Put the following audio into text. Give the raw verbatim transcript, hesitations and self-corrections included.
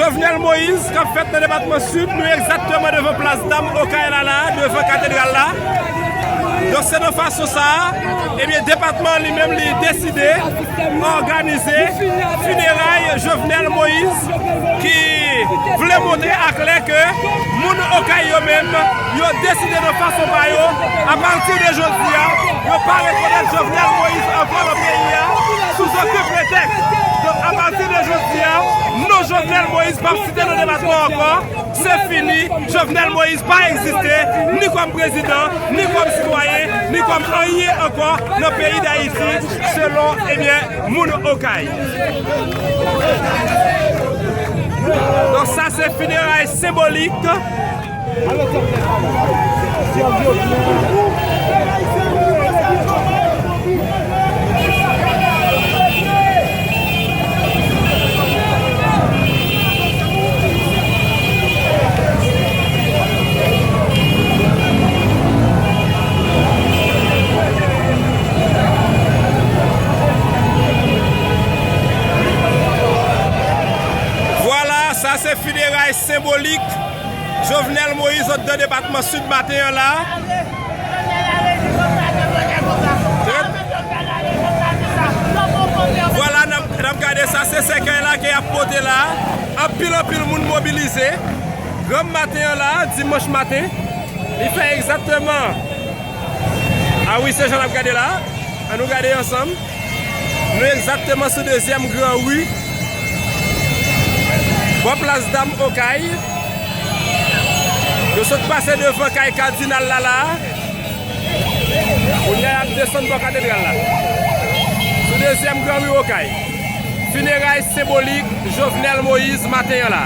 Jovenel Moïse k ap fèt nan depatman Sid, nou egzakteman devan plas Dam Okay la, la, devan katedral la. Donk, se nan fason sa a, ebyen, depatman an li menm, li deside òganize fineray Jovenel Moïse, ki vle montre aklè ke moun Okay yo menm, yo deside nan fason pa yo, apati de jodi a, yo pa rekonèt Jovenel Moïse ankò nan peyi a, sou okenn pretèks. Donk, apati de jodi a, non Jovenel Moïse p ap site nan depatman ankò. Se fini, Jovenel Moïse pa egziste, ni kòm prezidan, ni kòm sitwayen, ni kòm anyen ankò nan peyi Dayiti, selon, ebyen, moun Okay. Donk, sa se fineray senbolik. Vwala, sa se fineray senbolik Jovenel Moïse anndan depatman Sid maten an la. Vwala, n ap, n ap gade sa, se sèkèy la ke y ap pote la. Anpil, anpil moun mobilize. Granm maten an la, dimanch maten, li fè egzakteman, a wi, se jan n ap gade la. An nou gade ansanm. Nou egzakteman sou dezyèm gran ri, bò plas Dam Okay. Yo sot pase devan kay kadinal la, la. Kounye a, y ap desann bò katedral la. Sou dezyèm gran ri Okay. Fineray senbolik Jovenel Moïse maten an la.